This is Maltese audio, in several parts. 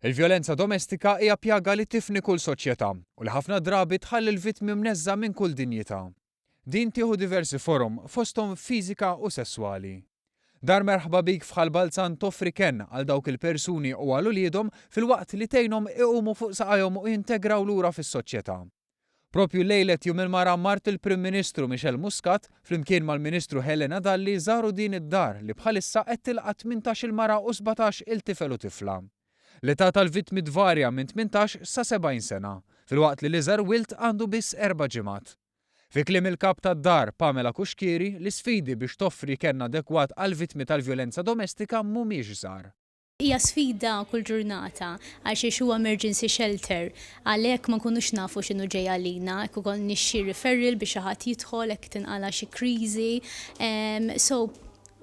Il-vjolenza domestika hija pjaga li tifni kull soċjetà u li ħafna drabi tħalli l-vittmi mneżża' minn kull dinjità. Din tieħu diversi forom, fosthom fiżika u sesswali. Dar Merħba Bik f'Ħal Balzan toffri kenn għal dawk il-persuni u għal uliedhom filwaqt li tgħinhom iqumu fuq saqajhom u jintegraw lura fis-soċjetà. Propju lejlet Jum il-Mara mart il-Prim Ministru Michelle Muscat flimkien mal-Ministru Helena Dalli żaru din id-dar li bħalissa qed tilqa' 18-il mara u 17 il tifel u tifla. L-età tal-vittmi tvarja minn 18 sa 70 sena, filwaqt li l-iżgħar wild għandu biss erba' ġimgħat. Fi kliem il-Kap tad-dar, Pamela Cuschieri, l-isfidi biex toffri kenn adekwat għall-vittmi tal-vjolenza domestika mhumiex żgħar. Hija sfida kull ġurnata għalxiex huwa emergency shelter għalhekk ma nkunux nafu x'inhu ġej għalina, hekk ikollniex xi referral biex xi ħadd jidħol hekk tinqala' xi kriżi. So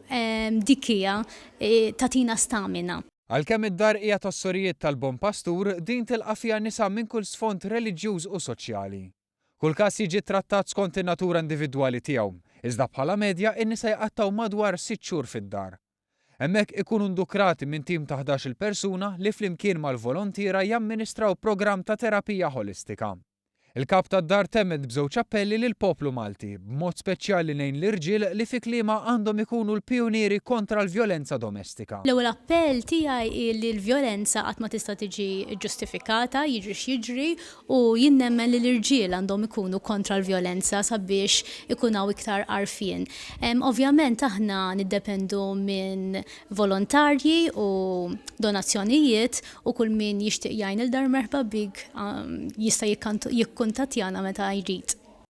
dik hija tagħtina stamina. Għalkemm id-dar hija tas-sorijiet tal-Bon Pastur, din tilqa' fiha nisa minn kull sfond reliġjuż u soċjali. Kull każ jiġi ttrattat skont in-natura individwali tiegħu, iżda bħala medja n-nisa jqattgħu madwar sitt xhur fid-dar. Hemmhekk ikunu ndukrati minn tim ta' 11-il persuna li flimkien mal-volontiera jamministraw programm ta' terapija ħolistika. Il-Kap tad-Dar temmet b'żewġ appelli lill-poplu Malti, b'mod speċjali lejn l-irġiel li fi kliemha għandhom ikunu l-pijunieri kontra l-vjolenza domestika. L-ewwel appell tiegħi hi li l-vjolenza qatt ma tista' tiġi ġġustifikata, jiġri x'jiġri, U jien nemmen li l-irġiel għandhom ikunu kontra l-vjolenza sabiex ikun hawn iktar għarfien. Ovvjament aħna niddependu minn volontarji u donazzjonijiet u kull min jixtieq jgħin lil Dar Merħba Bik jista' jikkuntattjana meta jrid.